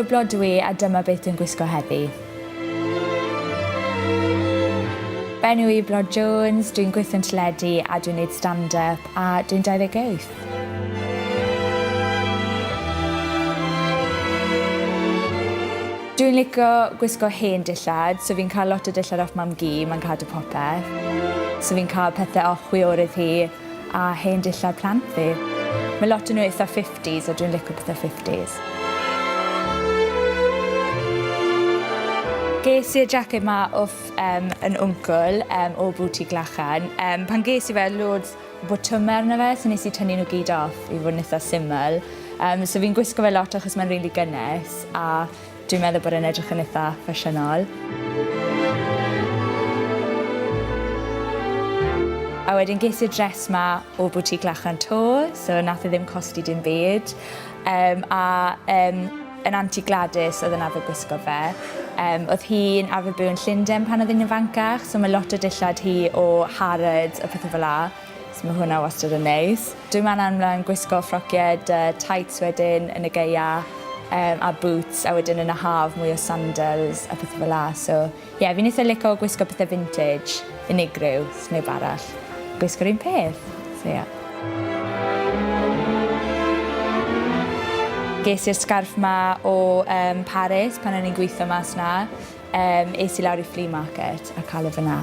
So Blod dw i a dyma beth dwi'n gwisgo heddi. Fy enw i yw Blod Jones, dwi'n gweithio'n teledu a dwi'n neud stand-up a dwi'n 28. Dwi'n lico gwisgo hen dillad, so fi'n cael lot o dillad off mam-gu, mae'n cadw popeth. So fi'n cael pethe off chwiorydd hi a hen dillad plant fi. Mae lot o nhw eitha 50s a dwi'n lico pethe 50s. Ges i'r jacket 'ma off yym 'yn wncwl yym o Boutique Glachan. Yym pan ges i fe loads o botwme arno fe so nes i tynnu nhw gyd off i fod yn itha syml. Yym so fi'n gwisgo fe lot achos mae'n rili gynnes a Dwi'n meddwl bod e'n edrych yn itha ffasiynol. A wedyn ges i'r dress 'ma o boutique Lachan 'to, so nath e ddim costi dim byd. Yym a yym 'yn Auntie Gladys o'dd yn arfer gwisgo fe. Yym o'dd hi'n arfer byw yn Llunden pan o'dd 'i'n ifancach, so ma' lot o dillad hi o Harrods a pethe fel 'a. So ma' hwnna wastad yn neis. Dwi'n man aml yn gwisgo ffrocie 'da tights wedyn yn y gaea yym a boots a wedyn yn y haf mwy o sandals a pethe fel 'a so ie fi'n itha lico gwisgo pethe vintage unigryw sneb arall gwisgo'r un peth so ie. Ges i'r sgarff 'ma o yym Paris pan o'n i'n gwitho mas 'na. Yym, es i lawr i flea market a cael e fan'na.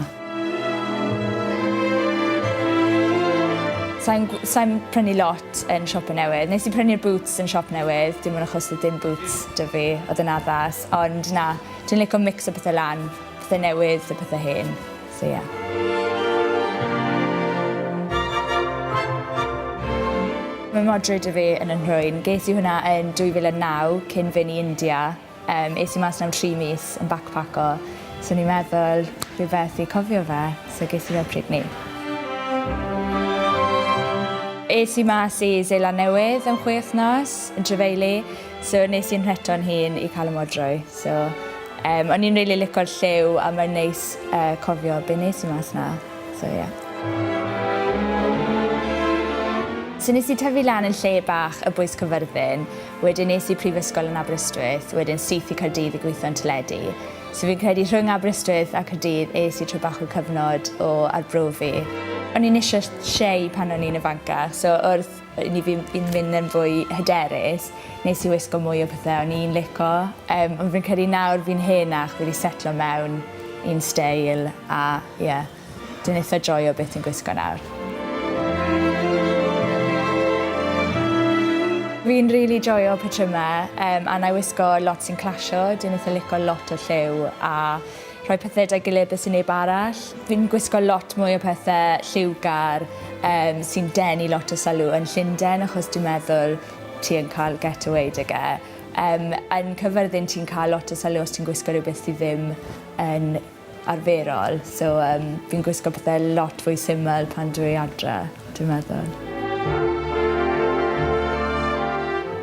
Sai'n gw- sai'n prynu lot yn siope newydd. Nes i prynu'r boots yn siop newydd, dim ond achos o'dd dim boots 'da fi o'dd yn addas, ond na, dwi'n lico micso pethe lan, pethe newydd 'da pethe hen, so ie. Mae modrwy 'da fi yn 'y nhrwyn. Ges i hwnna yn 2009 cyn fyn' i India. Yym, es i mas am 3 mis yn bacpaco, so o'n i'n meddwl rhywbeth i cofio fe, so ges i fe pryd 'ny. Es i mas i Seland Newydd am chwe wythnos yn trafeilu, so nes i'n rheto'n hun i cael y modrwy, so yym o'n i'n rili lico'r lliw a mae'n neis yy cofio be nes i mas 'na. So ie. So nes i tyfu lan yn lle bach y bwys Cyfyrddin, wedyn es i prifysgol yn Aberystwyth, wedyn syth i Caerdydd i gweithio yn teledu. So fi'n credu rhwng Aberystwyth a Caerdydd es i trwy bach o cyfnod o arbrofi. O'n i'n eisiau shei pan o'n i'n ifancach, so wrth i ni fi fi'n mynd yn fwy hyderus, nes i wisgo mwy o pethe o'n i'n lico. Yym ond fi'n credu nawr fi'n henach, fi 'di setlo mewn i'n steil a Ie. Dwi'n eitha joio beth dwi'n gwisgo nawr. Fi'n rili joio patryme yym a 'nai wisgo lot sy'n clasho. Dwi'n eitha lico lot o lliw a rhoi pethe 'da'i gilydd be' sy neb arall. Fi'n gwisgo lot mwy o pethe lliwgar yym sy'n denu lot o sylw yn Llunden achos dwi'n meddwl ti yn ca'l get away 'dag e. Yym yn Cyfyrddin ti'n ca'l lot o sylw os ti'n gwisgo rywbeth sy ddim yn arferol so yym fi'n gwisgo pethe lot fwy syml pan dwi adre dwi'n meddwl.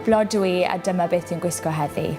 Blod dw i a dyma beth dwi'n gwisgo heddi.